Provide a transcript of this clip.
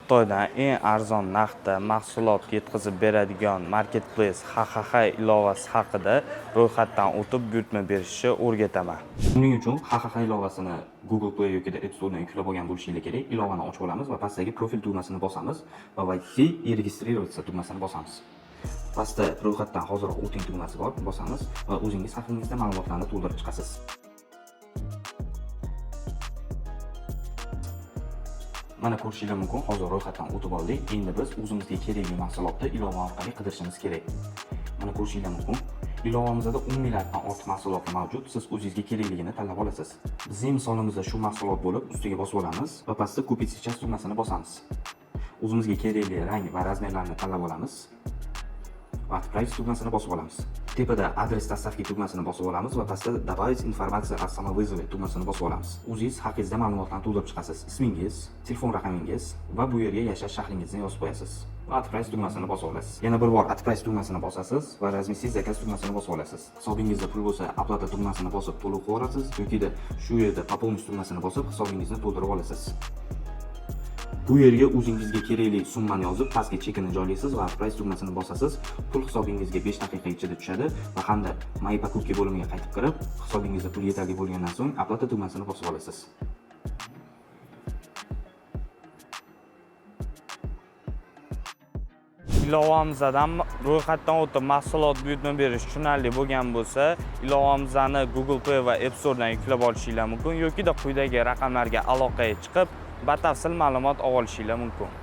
Xitoydan eng arzon narxda mahsulot yetkazib beradigan marketplace HHH ilovasi haqida ro'yxatdan o'tib buyurtma berishni o'rgataman. Buning uchun HHH ilovasini Google Play yoki App Store'dan yuklab olgan bo'lishingiz kerak. Ilovani ochib olamiz va pastdagi profil tugmasini bosamiz va "Войти и регистрироваться" tugmasini bosamiz. Pastda ro'yxatdan hoziroq o'ting tugmasi bor, bosamiz va o'zingiz haqingizda ma'lumotlarni to'ldirib chiqasiz. Mana ko'rishingiz mumkin, hozir ro'yxatdan o'tib oldik. Endi biz o'zimizga kerakli mahsulotni ilova orqali qidirishimiz kerak. Mana ko'rishingiz mumkin. Ilovamizda 10 milliarddan ortiq mahsulot mavjud. Siz o'zingizga kerakligini tanlab olasiz. Bizning misolimizda shu mahsulot bo'lib, ustiga bosib olamiz va pastda "Купить сейчас" tugmasini bosamiz. O'zimizga kerakli rang va razmerlarni tanlab olamiz va "Отправить" tugmasini bosib olamiz. Tepada "Адрес доставки" tugmasini bosib olamiz va pastda "Добавить информацию о самовывозе" tugmasini bosib olamiz. O'zingiz haqingizda ma'lumotlarni to'ldirib chiqasiz. Ismingiz, telefon raqamingiz va bu yerga yashash shahringizni yozib qo'yasiz. Va "Отправить" tugmasini bosib olasiz. Yana bir bor "Отправить" tugmasini bosasiz va "Разместить заказ" tugmasini bosib olasiz. Hisobingizda pul bo'lsa, "Оплата" tugmasini bosib to'lov qilib olasiz yoki shu yerda "Пополнить" tugmasini bosib hisobingizni to'ldirib olasiz. Bu yerga o'zingizga kerakli summani yozib, pastga chekini joylaysiz va "Отправить" tugmasini bosasiz. Pul hisobingizga 5 daqiqa ichida tushadi va hamda "Мои покупки" bo'limiga qaytib kirib, hisobingizda pul yetarli bo'lgandan so'ng "Оплата" tugmasini bosib olasiz. Ilovamizdan ro'yxatdan o'tib mahsulot buyurtma berish tushunarli bo'lgan bo'lsa, ilovamizni Google Play va App Store'dan yuklab olishinglar mumkin yokida quyidagi raqamlarga aloqaga chiqib, batafsil ma'lumot olishinglar mumkin.